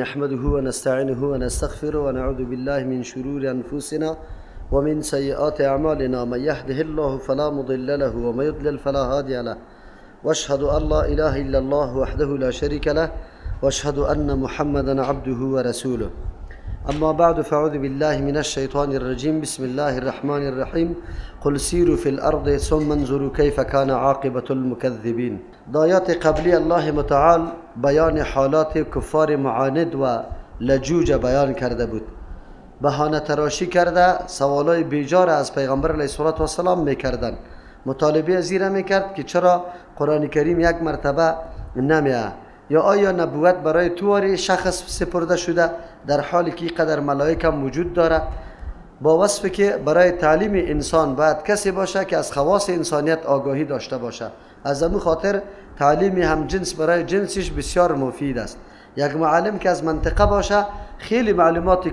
نحمده ونستعينه ونستغفره ونعوذ بالله من شرور أنفسنا ومن سيئات أعمالنا، من يهده الله فلا مضل له ومن يضلل فلا هادي له، واشهد أن لا إله إلا الله وحده لا شريك له، واشهد أن محمدا عبده ورسوله. أما بعد، فأعوذ بالله من الشيطان الرجيم. بسم الله الرحمن الرحيم. قل سيروا في الأرض ثم انظروا كيف كان عاقبة المكذبين. دایات قبلی الله متعال بیان حالات کفار معاند و لجوج بیان کرده بود. بهانه تراشی کرده، سوالای بیجار از پیغمبر علیه الصلاة والسلام میکردن. مطالبه از این میکرد که چرا قرآن کریم یک مرتبه نمیه، یا آیا نبوت برای تواری شخص سپرده شده در حالی که قدر ملائکه هم وجود داره؟ با وصف که برای تعلیم انسان باید کسی باشه که از خواص انسانیت آگاهی داشته باشه. از همون خاطر تعلیم هم جنس برای جنسش بسیار مفید است. یک معلم که از منطقه باشه خیلی معلومات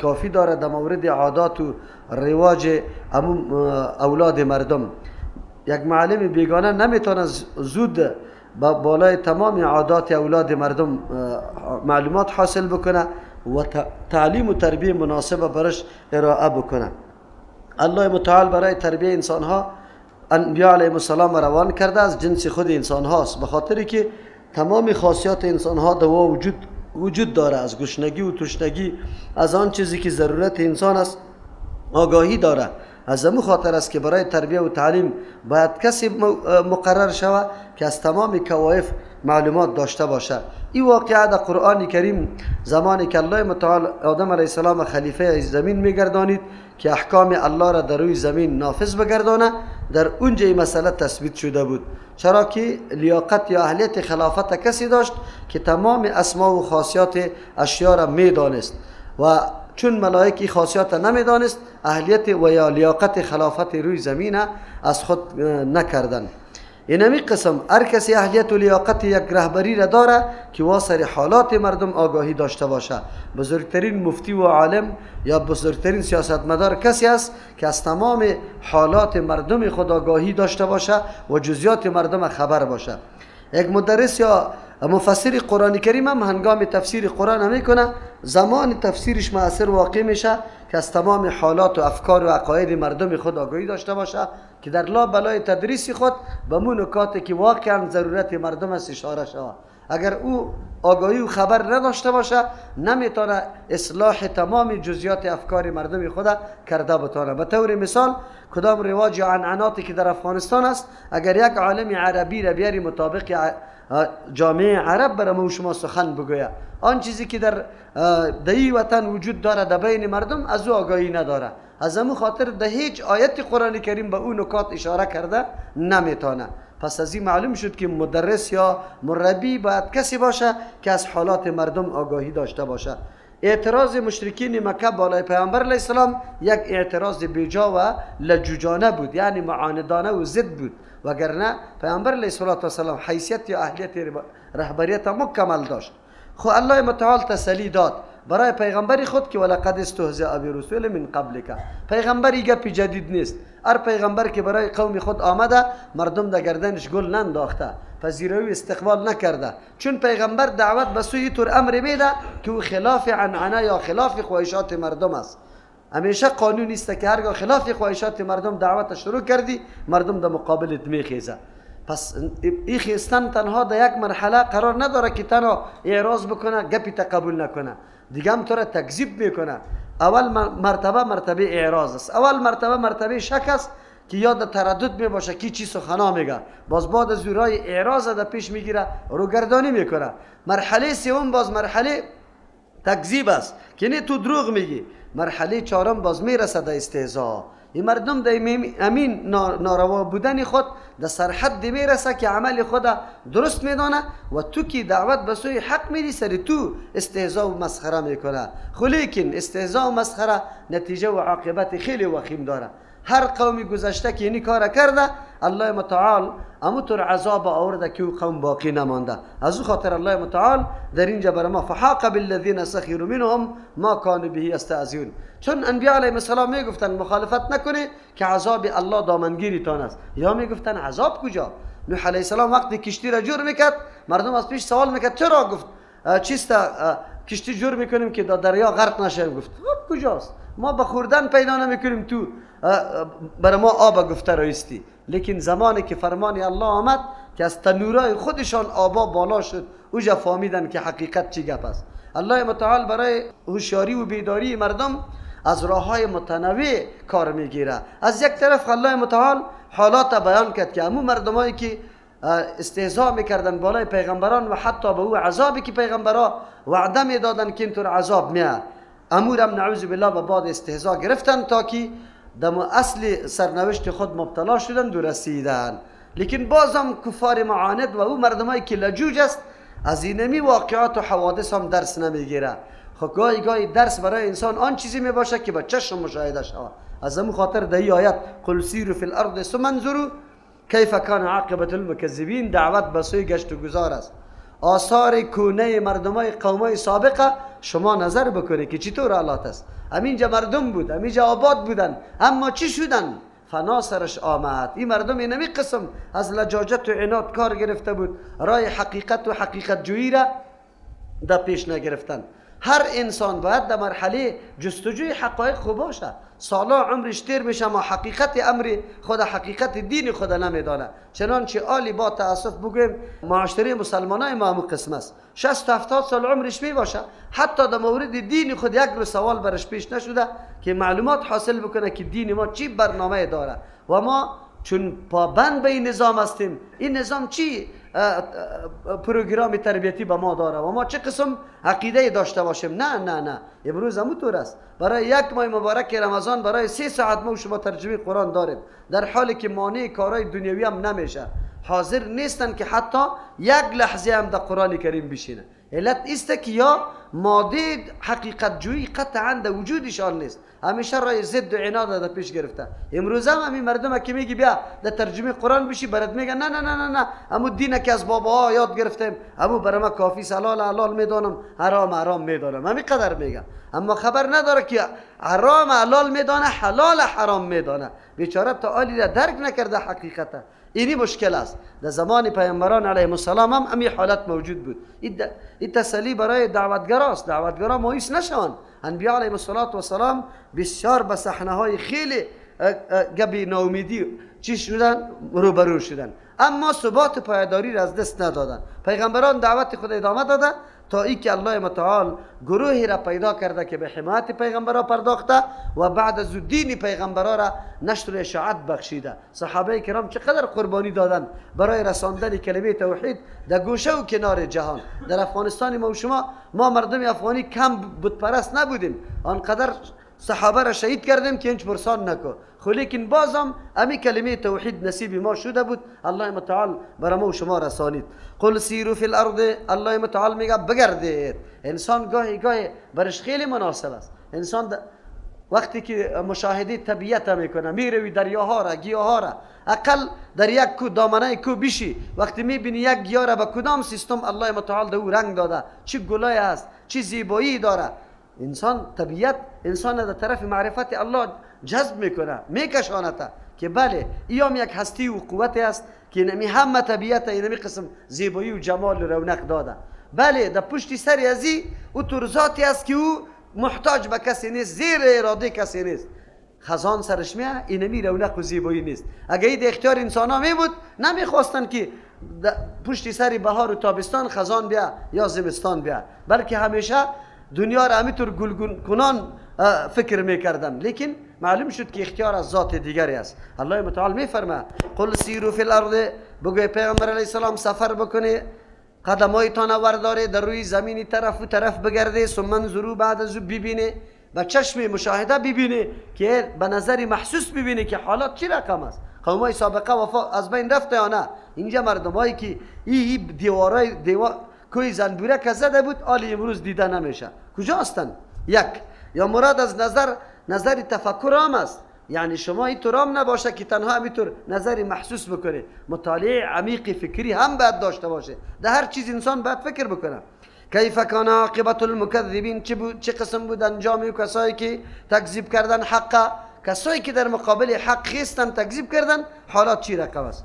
کافی داره در مورد عادات و رواج اولاد مردم. یک معلم بیگانه نمیتونه زود با بالای تمام عادات اولاد مردم معلومات حاصل بکنه و تعلیم و تربیه مناسب برش ارائه بکنه. الله متعال برای تربیه انسان ها انبیاء علیهم السلام روان کرده از جنس خود انسان هاست، به خاطر که تمام خاصیات انسان ها دوا وجود داره، از گشنگی و تشنگی، از آن چیزی که ضرورت انسان است آگاهی داره. از همون خاطر است که برای تربیه و تعلیم باید کسی مقرر شود که از تمام کوایف معلومات داشته باشه. این واقعه در قرآن کریم زمانی که الله متعال آدم علیه السلام خلیفه زمین میگردانید که احکام الله را در روی زمین نافذ بگردانه، در اونجا این مسئله تثبیت شده بود. چرا که لیاقت یا اهلیت خلافت کسی داشت که تمام اسما و خاصیات اشیا را میدانست و چون ملائک خاصیت نمیدانست اهلیت و یا لیاقت خلافت روی زمین از خود نکردن. اینمی قسم هر کسی اهلیت و لیاقت یک رهبری را داره که واسر حالات مردم آگاهی داشته باشه. بزرگترین مفتی و عالم یا بزرگترین سیاستمدار کسی است که از تمام حالات مردم خود آگاهی داشته باشه و جزئیات مردم خبر باشه. یک مدرس یا مفسر قرآن کریم هم هنگام تفسیر قرآن میکنه، زمان تفسیرش مؤثر واقع میشه که از تمام حالات و افکار و عقاید مردم خود آگاهی داشته باشه که در لا بلای تدریس خود به مو نکاتی که واقعا ضرورت مردم است اشاره شود. اگر او آگاهی و خبر نداشته باشه نمیتونه اصلاح تمام جزئیات افکار مردم خود کرده بتانه. به طور مثال کدام رواج یا عنعناتی که در افغانستان است، اگر یک عالم عربی را بیاری مطابق جامعه عرب برای ما شما سخن بگوید، آن چیزی که در دهی وطن وجود داره در بین مردم از او آگاهی نداره. از همون خاطر در هیچ آیت قرآن کریم به او نکات اشاره کرده نمیتونه. پس از این معلوم شد که مدرس یا مربی باید کسی باشه که از حالات مردم آگاهی داشته باشه. اعتراض مشرکین مکه بالای پیامبر علیه السلام یک اعتراض بیجا و لجوجانه بود، یعنی معاندانه و ضد بود، وگرنه پیامبر علیه السلام حیثیت یا اهلیت رهبریت مکمل داشت. خو الله متعال تسلی داد برای پیغمبر خود که ولقد استهزئ برسول من قبلک. پیغمبری گپی جدید نیست. هر پیغمبر که برای قوم خود آمده مردم در گردنش گل ننداخته، پذیرایی استقبال نکرده، چون پیغمبر دعوت به سوی طور امر میده که او خلاف عنعنه یا خلاف خواهشات مردم است. همیشه قانون است که هرگاه خلاف خواهشات مردم دعوت شروع کردی مردم در مقابلت میخیزه. پس این خیستن تنها در یک مرحله قرار نداره که تنها اعراض بکنه، گپی تقبول نکنه، دیگه هم تو را تکذیب میکنه. اول مرتبه اعراض است، اول مرتبه شک است که یاد تردد میباشه کی چی سخنا میگه، باز بعد از رای اعراض در پیش میگیره، روگردانی میکنه. مرحله سوم باز مرحله تکذیب است که نه تو دروغ میگی. مرحله چهارم باز میرسه در استهزاء. این مردم در امین ناروا بودن خود در سرحد میرسه که عمل خود درست میدانه و تو که دعوت به سوی حق میری سر تو استهزاء و مسخره میکنه. خو لیکن استهزاء و مسخره نتیجه و عاقبت خیلی وخیم داره. هر قومی گذشته که اینی کار کرده الله متعال اموتر عذاب آورده که او قوم باقی نمانده. از او خاطر الله متعال در اینجا بر ما فحاق بالذین سخروا منهم ما كانوا به یستهزئون. چون انبیاء علیهم السلام میگفتن مخالفت نکنه که عذاب الله دامنگیریتان است، یا میگفتن عذاب کجا؟ نوح علیه السلام وقتی کشتی را جور میکرد مردم از پیش سوال میکرد چرا گفت چیست کشتی جور میکنیم که در دریا غرق نشیم. گفت آب کجاست؟ ما به خوردن پیدا نمیکنیم، تو برای ما آب گفته رایستی. لیکن زمانی که فرمان الله آمد که از تنورای خودشان آبا بالا شد، اوجا فهمیدن که حقیقت چی گپ است. الله متعال برای هوشیاری و بیداری مردم از راه‌های متنوع کار میگیره. از یک طرف الله متعال حالات بیان کرد که همون مردمایی که استهزا میکردن بالای پیغمبران و حتی به او عذابی که پیغمبرا وعده میدادن که اینطور عذاب میاد، امورم نعوذ بالله به باد استهزا گرفتن تا که دم اصل سرنوشت خود مبتلا شدن و رسیدن. لیکن بازم کفار معاند و او مردمایی که لجوج است از اینمی واقعات و حوادث هم درس نمیگیره. خب گاهی گاهی درس برای انسان آن چیزی میباشه که با چشم مشاهده شود. از همون خاطر در این آیت قل سیروا فی الارض ثم انظروا کیف کان عاقبة المکذبین دعوت به سوی گشت و گذار است. آثار کونه مردمای قومای سابقه شما نظر بکنید که چطور حالات است. همینجا مردم بود، همینجا آباد بودن، اما چی شدن؟ فنا سرش آمد. این مردم اینمی قسم از لجاجت و عناد کار گرفته بود، رای حقیقت و حقیقت جویی را در پیش نگرفتن. هر انسان باید در مرحله جستجوی حقایق خوب باشه. سالا عمرش تیر میشه ما حقیقت امر خود، حقیقت دین خود نمیدانه. چنانچه آلی با تاسف بگویم معاشره مسلمانای ما همون قسم است. 60 70 سال عمرش می باشه، حتی در مورد دین خود یک رو سوال برش پیش نشده که معلومات حاصل بکنه که دین ما چی برنامه داره و ما چون پابند به این نظام هستیم، این نظام چی پروگرام تربیتی به ما داره و ما چه قسم عقیده داشته باشیم. نه نه نه، امروز هم طور است. برای یک ماه مبارک رمضان برای 3 ساعت ما شما ترجمه قرآن داریم، در حالی که مانع کارهای دنیوی هم نمیشه. حاضر نیستن که حتی یک لحظه هم در قرآن کریم بشینه. علت است که یا ماده حقیقت جویی قطعا در وجودشان نیست، همیشه رای ضد و عناد در پیش گرفته. امروز هم همین مردم که میگی بیا در ترجمه قرآن بشی، برات میگن نه نه نه نه نه، همو دینه که از باباها یاد گرفتیم، همو برای ما کافی، حلال حلال میدانم، حرام حرام میدانم، همین قدر میگه. اما خبر نداره که حرام حلال میدانه، حلال حرام میدانه. بیچاره تا آلی را درک نکرده حقیقته. اینی مشکل است. در زمان پیامبران علیهم السلام هم همین حالت موجود بود. این تسلی برای دعوتگراست. دعوتگرا مایوس نشوند. انبیا علیهم السلام بسیار به صحنه های خیلی گبی ناامیدی چی شدن، روبرو شدن، اما ثبات پایداری را از دست ندادن. پیغمبران دعوت خود ادامه داده تا ای که الله متعال گروهی را پیدا کرده که به حمایت پیغمبرا پرداخته و بعد از دین پیغمبرا را نشر و اشاعت بخشیده. صحابه کرام چقدر قربانی دادن برای رساندن کلمه توحید در گوشه و کنار جهان. در افغانستان ما و شما، ما مردم افغانی کم بت پرست نبودیم، آنقدر صحابه را شهید کردیم که هیچ پرسان نکو، خو لیکن بازم امی کلمه توحید نصیب ما شده بود. الله متعال برای ما و شما رسانید. قل سیروا فی الارض، الله متعال میگه بگردید. انسان گاهی گاهی برش خیلی مناسب است. انسان وقتی که مشاهده طبیعت میکنه، میروی دریاها را، گیاها را، اقل در یک کو دامنه کو بشی، وقتی میبینی یک گیاه را به کدام سیستم الله متعال در او رنگ داده، چه گلای است، چه زیبایی داره، انسان طبیعت انسان در طرف معرفت الله جذب میکنه، میکشانته که بله ایام یک هستی و قوت است که نمی همه طبیعت اینمی قسم زیبایی و جمال و رونق داده. بله در پشت سر ازی او طور ذاتی است که او محتاج به کسی نیست، زیر اراده کسی نیست. خزان سرش میه، اینمی رونق و زیبایی نیست. اگه این اختیار انسان ها می بود، نمیخواستن که پشت سر بهار و تابستان خزان بیا یا زمستان بیا، بلکه همیشه دنیا را همینطور گلگون کنان فکر میکردن. لیکن معلوم شد که اختیار از ذات دیگری است. الله متعال میفرمه قل سیروا فی الارض، بگوی پیغمبر علیه السلام سفر بکنه، قدمایتان ورداره، در روی زمینی طرف و طرف بگرده، ثم انظروا، بعد از او ببینه، با چشم مشاهده ببینه که به نظر محسوس ببینه که حالات چی رقم است. قومای سابقه وفا از بین رفته یا نه. اینجا مردمایی که این دیوارای دیوار کوی زنبوره که زده بود، آلی امروز دیده نمیشه. کجا هستن؟ یک یا مراد از نظر نظر تفکر هم است، یعنی شما اینطور هم نباشه که تنها همینطور نظر محسوس بکنه، مطالعه عمیق فکری هم باید داشته باشه. در هر چیز انسان باید فکر بکنه. کیف کان عاقبت المکذبین، چه قسم بود انجام کسایی که تکذیب کردن حق، کسایی که در مقابل حق خیستن تکذیب کردن، حالات چی رقم است.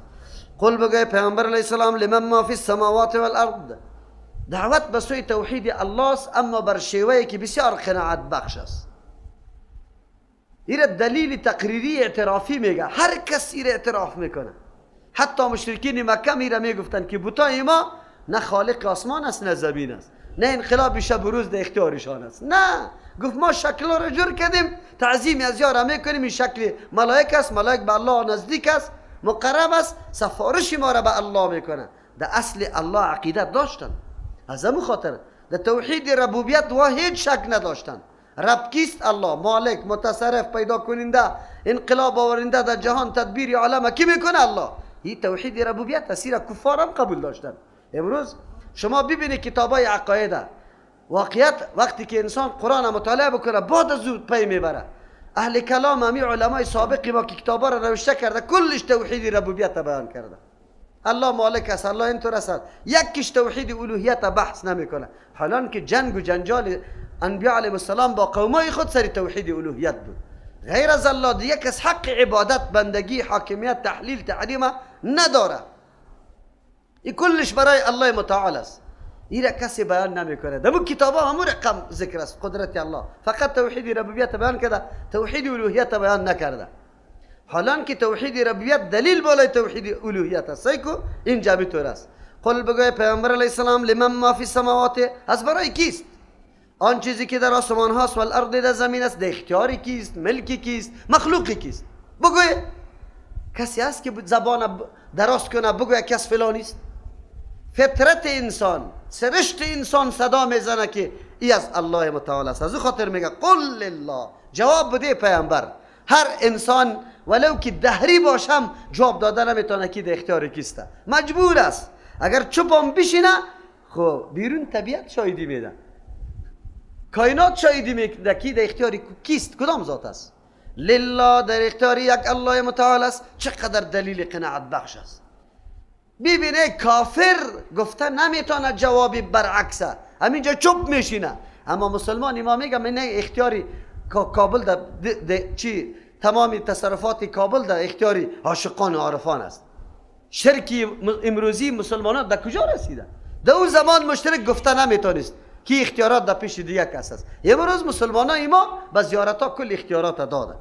قل بگوی پیامبر علیه السلام لمن ما فی السماوات والارض، دعوت به سوی توحید الله است، اما بر شیوهی که بسیار قناعت بخش است. ایره دلیل تقریری اعترافی میگه، هر کس ایره اعتراف میکنه. حتی مشرکین مکه میره میگفتن که بتای ما نه خالق آسمان است نه زمین است، نه انقلاب شب و روز در اختیارشان است. نه، گفت ما شکل را جور کردیم، تعظیم از یارا میکنیم، این شکل ملائک است، ملائک به الله نزدیک است، مقرب است، سفارش ما را به الله میکنه. در اصل الله عقیده داشتن، از همون خاطر در توحید ربوبیت و هیچ شک نداشتن. رب کیست؟ الله، مالک، متصرف، پیدا کننده، انقلاب آورنده در جهان، تدبیر عالم کی میکنه؟ الله. این توحید ربوبیت اسیر کفار هم قبول داشتن. امروز شما ببینید کتابای عقاید، واقعیت وقتی که انسان قرآن مطالعه بکنه بعد از او پی میبره. اهل کلام همی علمای سابقی ما که کتابا را نوشته کرده کلش توحید ربوبیت بیان کرده. الله مالک است، الله اینطور است، یکیش توحید الوهیت بحث نمیکنه. حالان که جنگ و جنجال انبیاء علیهم السلام با قومای خود سر توحید الوهیت بود. غیر از الله دیگه کس حق عبادت، بندگی، حاکمیت، تحلیل، تحریم نداره. این کلش برای الله متعال است. این را کسی بیان نمیکنه. در کتابا همون رقم ذکر است قدرت الله، فقط توحید ربوبیت بیان کرده، توحید الوهیت بیان نکرده. حالان که توحید ربوبیت دلیل بالای توحید الوهیت است. سیکو اینجا طور است. قل بگوی پیامبر علیه السلام لمن ما فی السماوات، از برای کیست آن چیزی که در آسمان هاست و الارض در زمین است؟ در اختیار کیست؟ ملک کیست؟ مخلوق کیست؟ بگوی کسی هست که زبان دراز کنه بگوی کس فلانی است؟ فطرت انسان، سرشت انسان صدا میزنه که ای از الله متعال است. از او خاطر میگه قل لله، جواب بده پیامبر. هر انسان ولو که دهری باشم جواب داده نمیتونه که در اختیار کیسته، مجبور است. اگر چوبم بشینه خب بیرون طبیعت شاهدی میده، کائنات شاهدی میده که در اختیار کیست، کدام ذات است. لله، در اختیار یک الله متعال است. چقدر دلیل قناعت بخش است. ببینه کافر گفته نمیتونه جوابی برعکسه، همینجا چوب میشینه. اما مسلمان ما میگه من اختیاری کابل در چی، تمام تصرفات کابل در اختیاری عاشقان و عارفان است. شرکی امروزی مسلمانان در کجا رسیده؟ در اون زمان مشترک گفته نمیتونست که اختیارات در پیش دیگه کس است. امروز مسلمانان ما به زیارت ها کل اختیارات داده.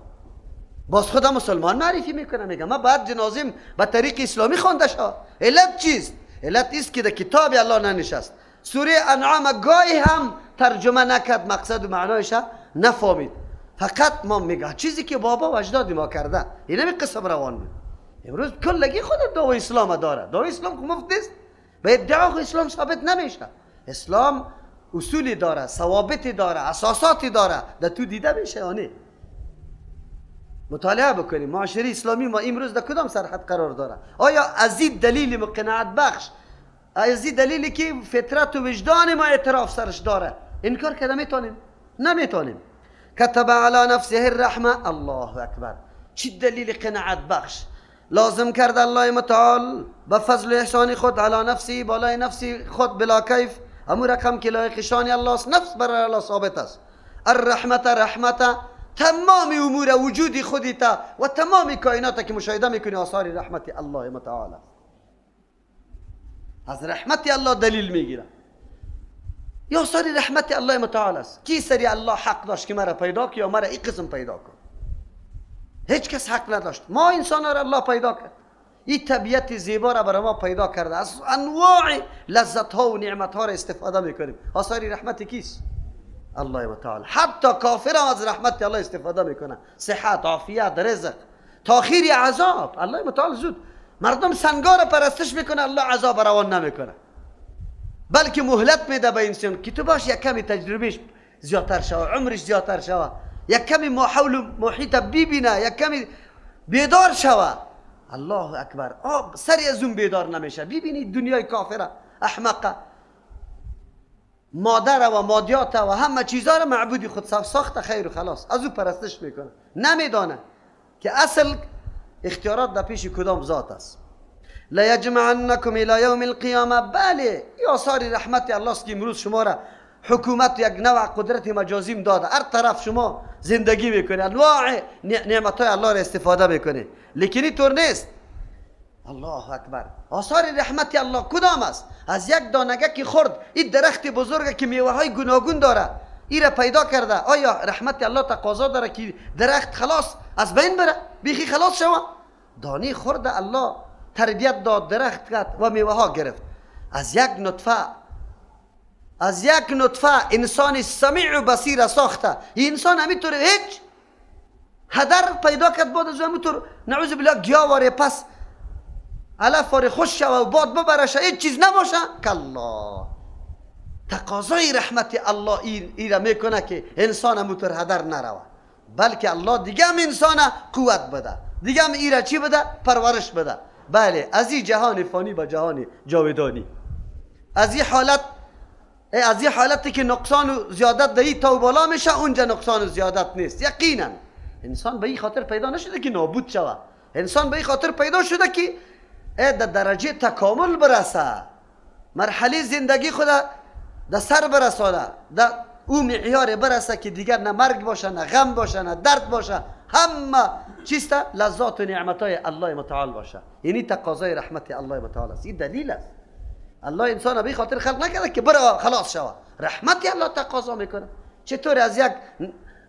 باز خدا مسلمان معرفی میکنه، میگه ما باید جنازیم به طریق اسلامی خوانده شود. علت چیست؟ علت است که در کتاب الله ننشست. سوره انعام گاهی هم ترجمه نکرد، مقصد و معنایش نفهمید. فقط ما میگه چیزی که بابا و اجداد ما کرده، این همی قسم روان بود. امروز کلگی خود دعوی اسلام داره. دعوی اسلام خو مفت نیست، به ادعا خو اسلام ثابت نمیشه. اسلام اصولی داره، ثوابتی داره، اساساتی داره، در تو دیده میشه یا نه؟ مطالعه بکنیم معاشره اسلامی ما امروز در کدام سرحد قرار داره؟ آیا از این دلیل مقنعت بخش، از این دلیلی که فطرت و وجدان ما اعتراف سرش داره، انکار کرده میتونیم؟ نمیتونیم. کتب علی نفسه الرحمه، الله اکبر، چی دلیل قناعت بخش. لازم کرد الله متعال به فضل احسان خود علی نفسی، بالای نفسی خود بلا کیف، امو رقم که لایق شان الله است، نفس برای الله ثابت است. الرحمت، رحمت تمام امور وجودی خودت و تمام کائنات که مشاهده میکنی آثار رحمت الله متعال است. از رحمت الله دلیل میگیره، یا آثار رحمت الله متعال است. کی سری الله حق داشت که مرا پیدا که یا مرا این قسم پیدا کن؟ هیچ کس حق نداشت. ما انسان را الله پیدا کرد، این طبیعت زیبا را برای ما پیدا کرده، از انواع لذت ها و نعمت ها را استفاده میکنیم. آثار رحمت کیست؟ الله متعال. حتی کافر هم از رحمت الله استفاده میکنه، صحت، عافیت، رزق، تاخیر عذاب. الله متعال زود مردم سنگا را پرستش میکنه، الله عذاب روان نمیکنه، بلکه مهلت میده به انسان که تو باش یک کمی تجربهش زیادتر شوه، عمرش زیادتر شوه، یک کمی ماحول و محیط ببینه، یک کمی بیدار شوه. الله اکبر، آب سری از اون بیدار نمیشه. ببینید دنیای کافره، احمقه، مادر و مادیات و همه چیزا را معبودی خود ساخته، خیر و خلاص از او پرستش میکنه، نمیدانه که اصل اختیارات در پیش کدام ذات است. لیجمعنکم الی یوم القیامه، بله این آثار رحمت الله است که امروز شما را حکومت یک نوع قدرت مجازیم داده، هر طرف شما زندگی میکنه، انواع نعمت های الله را استفاده میکنه، لیکن اینطور نیست. الله اکبر، آثار رحمت الله کدام است؟ از یک دانگه که خورد، این درخت بزرگ که میوه های گوناگون داره این را پیدا کرده، آیا رحمت الله تقاضا داره که درخت خلاص از بین بره، بیخی خلاص شوه؟ دانه خورده الله تربیت داد، درخت کرد و میوه ها گرفت. از یک نطفه، از یک نطفه انسان سمیع و بصیر ساخته. این انسان همینطور هیچ هدر پیدا کرد، بعد از همینطور نعوذ بالله گیاواره پس علف واره خوش شوه و باد ببرشه، هیچ چیز نباشه. کلا، تقاضای رحمت الله این را میکنه که انسان همونطور هدر نروه، بلکه الله دیگه هم انسان قوت بده، دیگه هم ایره چی بده؟ پرورش بده. بله، از این جهان فانی به جهان جاودانی، از این حالت، از این حالتی که نقصان و زیادت دهی تا بالا میشه، اونجا نقصان و زیادت نیست. یقینا انسان به این خاطر پیدا نشده که نابود شوه، انسان به این خاطر پیدا شده که در درجه تکامل برسه، مرحله زندگی خود در سر برسانه، در او معیار برسه که دیگر نه مرگ باشه، نه غم باشه، نه درد باشه، همه چیست لذات و نعمتای الله متعال باشه. یعنی تقاضای رحمت الله متعال است. این دلیل است. الله انسان به خاطر خلق نکرده که برو خلاص شوه، رحمت الله تقاضا میکنه. چطور از یک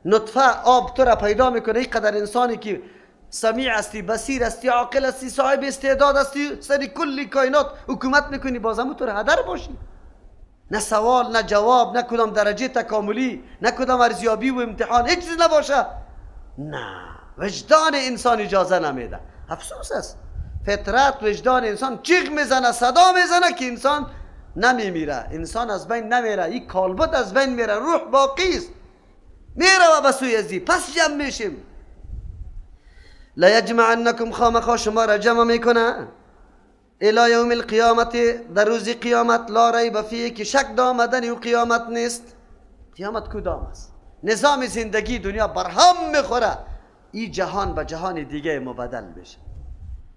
نطفه آب تو را پیدا میکنه، اینقدر انسانی که سمیع هستی، بصیر هستی، عاقل هستی، صاحب استعداد هستی، سر کل کائنات حکومت میکنی، بازم تو را هدر باشی؟ نه سوال، نه جواب، نه کدام درجه تکاملی، نه کدام ارزیابی و امتحان، هیچ چیز نباشه. نه، وجدان انسان اجازه نمیده. افسوس است. فطرت وجدان انسان چیغ میزنه، صدا میزنه که انسان نمیمیره، انسان از بین نمیره، این کالبد از بین میره، روح باقی است، میره و به سوی ازی پس جمع میشیم. لیجمعنکم، خامخا شما را جمع میکنه، الی یوم القیامت، در روز قیامت، لا ریب فیه، که شک دامدن او قیامت نیست. قیامت کدام است؟ نظام زندگی دنیا برهم میخوره، این جهان به جهان دیگه مبدل بشه،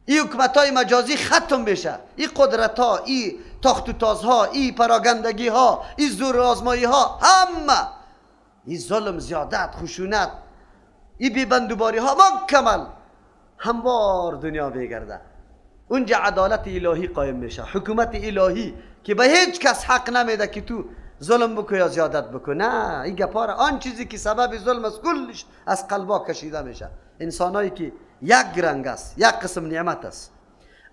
این حکومت‌های مجازی ختم بشه، این قدرت‌ها، این تاخت و تازها، این پراگندگی‌ها، این زور آزمایی‌ها، همه این ظلم، زیادت، خشونت، این بی‌بندوباری‌ها مکمل هموار دنیا بگرده. اونجا عدالت الهی قایم میشه، حکومت الهی که به هیچ کس حق نمیده که تو ظلم بکن یا زیادت بکن. نه، این گپاره آن چیزی که سبب ظلم است کلش از قلبا کشیده میشه. انسانایی که یک رنگ است، یک قسم نعمت است.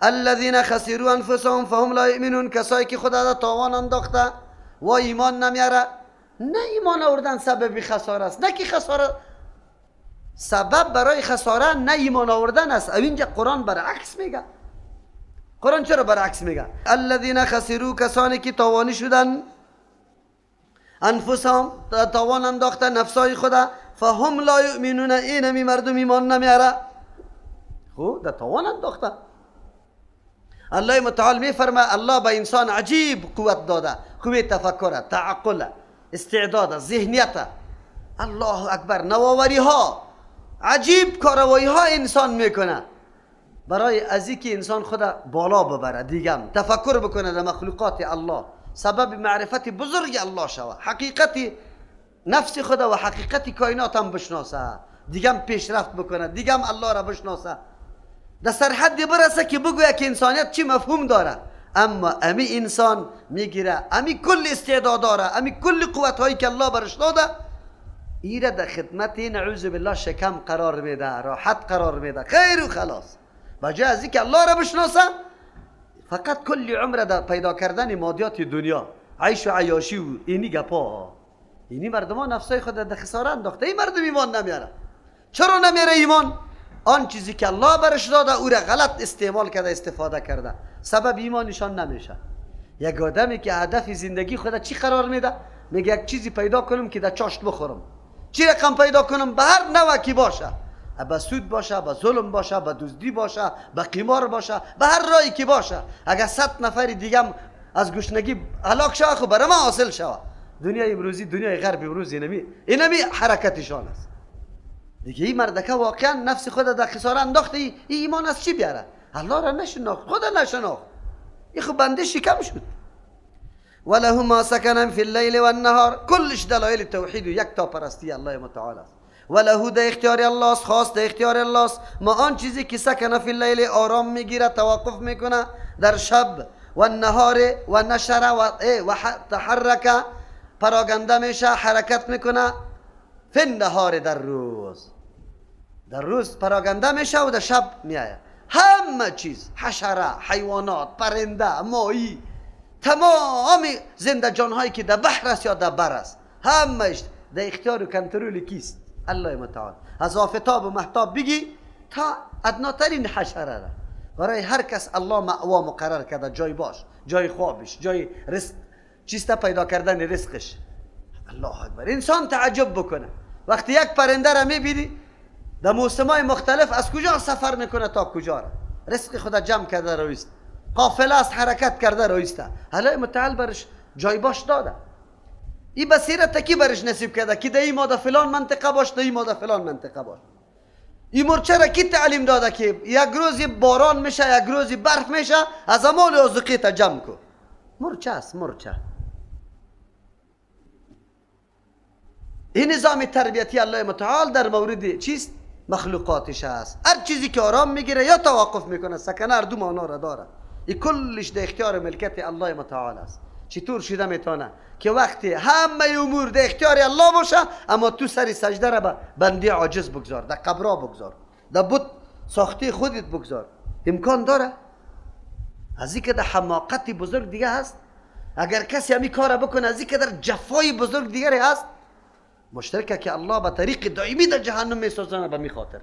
الذين خسروا انفسهم فهم لا یؤمنون، کسایی که خدا را تاوان انداخته و ایمان نمیاره. نه ایمان آوردن سبب خساره است، نه که خساره سبب برای خساره، نه ایمان آوردن است. اینجا قرآن برعکس میگه. قرآن چرا برعکس میگه؟ الذين خسروا، کسانی که تاوانی شدن، انفسهم، تاوان انداخته نفسای خدا، فهم لا یؤمنون، اینمی مردم ایمان نمیاره. خب در تاوان انداخته. الله متعال میفرما الله به انسان عجیب قوت داده، قوه تفکر، تعقل، استعداد، ذهنیت. الله اکبر، نوآوری ها، عجیب کاروایی ها انسان میکنه برای از اینکه انسان خود بالا ببره، دیگه تفکر بکنه در مخلوقات الله، سبب معرفت بزرگ الله شوه، حقیقت نفس خدا و حقیقت کائنات هم بشناسه، دیگه هم پیشرفت بکنه، دیگه هم الله را بشناسه، در سرحد برسه که بگویه که انسانیت چی مفهوم داره. اما امی انسان میگیره امی کل استعداد داره، امی کل قوت هایی که الله برش داده، ایره در خدمت نعوذ بالله شکم قرار میده، راحت قرار میده، خیر و خلاص. بجای از اینکه الله را بشناسه، فقط کل عمر در پیدا کردن مادیات دنیا، عیش و عیاشی و اینی گپا، اینی مردمان نفسای خود در خساره انداخته. این مردم ایمان نمیاره. چرا نمیاره ایمان؟ آن چیزی که الله برش داده او را غلط استعمال کرده، استفاده کرده، سبب ایمانشان نمیشه. یک آدمی که هدف زندگی خود چی قرار میده؟ میگه یک چیزی پیدا کنم که در چاشت بخورم، چی رقم پیدا کنم، به هر نوع کی باشه، به سود باشه، به ظلم باشه، به دزدی باشه، به قمار باشه، به هر راهی که باشه. اگر 100 نفر دیگه از گشنگی هلاک شوه، خب برای ما حاصل شوه. دنیای امروزی، دنیای غرب امروزی اینمی حرکتشان است دیگه. این مردکه واقعا نفس خود در خساره انداخته. این ایمان از چی بیاره؟ الله را نشناخت، خدا نشناخت، این خب بنده شکم شد. وله ما سکن فی اللیل والنهار، کلش دلایل توحید و یک تا پرستی الله متعال است. وله ده اختیار الله است، خاص ده اختیار الله است. ما آن چیزی که سکن فی اللیل آرام میگیره، توقف میکنه در شب، و النهار و نشر و تحرک، پراگنده میشه، حرکت میکنه. فی النهار، در روز، در روز پراگنده میشه و در شب میآید. همه چیز، حشره، حیوانات، پرنده، ماهی، تمام زنده جانهایی که در بحر است یا در بر است، همهش در اختیار و کنترل کیست؟ الله متعال. از آفتاب و مهتاب بگی تا ادناترین حشره را برای هر کس الله مأوا مقرر کرده، جای باش، جای خوابش، جای رزق، چیست پیدا کردن رزقش. الله اکبر. انسان تعجب بکنه وقتی یک پرنده را میبینی در موسم‌های مختلف از کجا سفر میکنه تا کجا را، رزق خدا جمع کرده رویست، قافله است، حرکت کرده رویسته. الله متعال برش جای باش داده. این بصیرت کی برش نصیب کرده که در این ماده فلان منطقه باش، در این ماده فلان منطقه باش. این مرچه را کی تعلیم داده که یک روزی باران میشه، یک روزی برف میشه، از امال آذوقه تا جمع کو. مرچه است، مرچه. این نظام تربیتی الله متعال در مورد چیست؟ مخلوقاتش است. هر چیزی که آرام میگیره یا توقف میکنه، سکنه، هر دو معنا را داره. این کلش در اختیار ملکت الله متعال است. چطور شده میتونه که وقتی همه امور در اختیار الله باشه، اما تو سر سجده را به بنده عاجز بگذار، در قبرا بگذار، در بت ساخته خودت بگذار؟ امکان داره؟ از این که در حماقت بزرگ دیگه هست؟ اگر کسی همی کار بکنه، از این که در جفای بزرگ دیگری هست؟ مشترکه که الله به طریق دائمی در جهنم میسازانه به می خاطر.